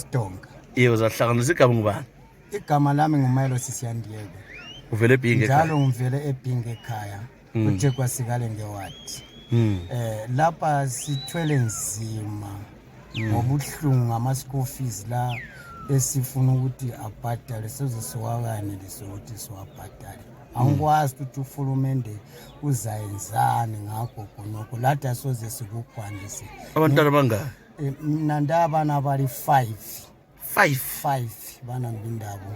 Sidonga. Uzahlanganisa igama ngubani? Igama lami nguMayelo Sisiyandiyeke. Uvele eBinga ekhaya? Njalo ngivele eBinga ekhaya. Kuthe kwasikale ngewadi. Lapha sithwele nzima ngobuhlungu ngama-school fees la esifuna ukuthi abhadale soze siwakanelise ukuthi siwabhadale. Angikwazi ukuthi uhulumende uzayenzani ngakho khonokho lathi asoze sikugwandise. Abantwana bangaki? Mina ndabana bali 5 bana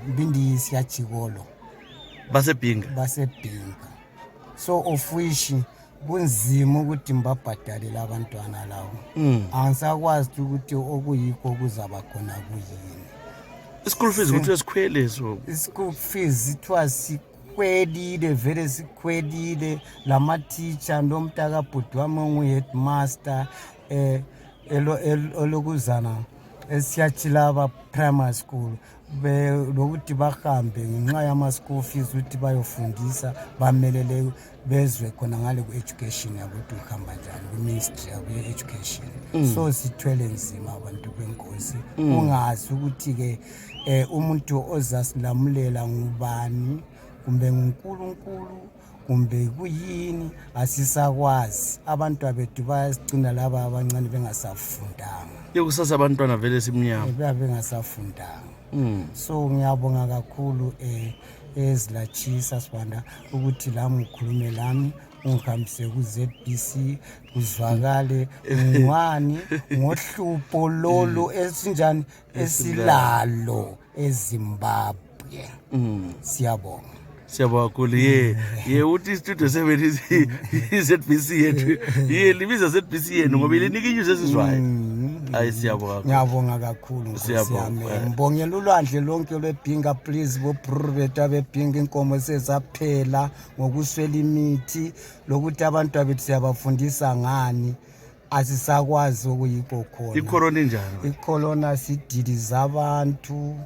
mbindi siyajikolo basebhinga so of which kunzima ukuthi mbabhadale labantwana lawo. Angisakwazi ukuthi okuyikho kuzaba khona kuyini. School fees ukuthi sikhwele so. School fees it was sikwelile vele sikwelile lama teacher nomntaka bhuti wami ongu-headmaster elokuzana esiyachilaba primary school lokuthi bahambe ngenxa yama-school fees ukuthi bayofundisa bamelele bezwe khona ngale ku-education yakuthi uhamba njani ku-ministry yaku-education. So sithwele nzima abantu benkosi ungazi ukuthi-ke umuntu ozasilamulela ngubani kumbe nguNkulunkulu kumbe kuyini asisakwazi. Abantu abethu bayasigcina laba abancane bengasafundanga. Kusasa abantwana vele simnyama bengasafundanga. So ngiyabonga kakhulu ezila Tshisa Sibanda ukuthi la ngikhulume lami ungihambise ku-ZBC kuzwakale ngwani ngohlupho lolu esinjani esilalo eZimbabwe. Siyabonga. Siyabonga kakhulu uthi studio 7 iZBC yethu libiza ZBC yenu ngoba ilinika inyuzi esizwayo. Hayi siyabonga. Ngiyabonga kakhulu Nkosi yami. Ngibongela ulwandle lonke lweBinga please boprofeta beBinga inkomo sezaphela ngokuswela imithi lokuthi abantu abethu siyabafundisa ngani asisakwazi okuyikho khona. Icorona njani? Icorona sidiliza abantu.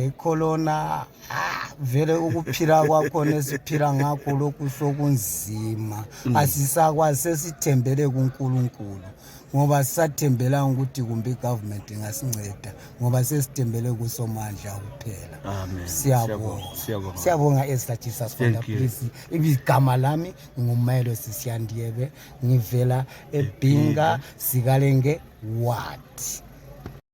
Icorona vele ukuphila kwakho nesiphila ngakho lokhu sokunzima asisakwazi sesithembele kuNkulunkulu ngoba sisathembela ukuthi kumbe igovernment ingasinceda ngoba sesithembele kusomandla kuphela. Amen. Siyabonga Tshisa Sibanda please. Igama lami nguMayelo Sisiyandiyeke ngivela eBinga sikalenge ward.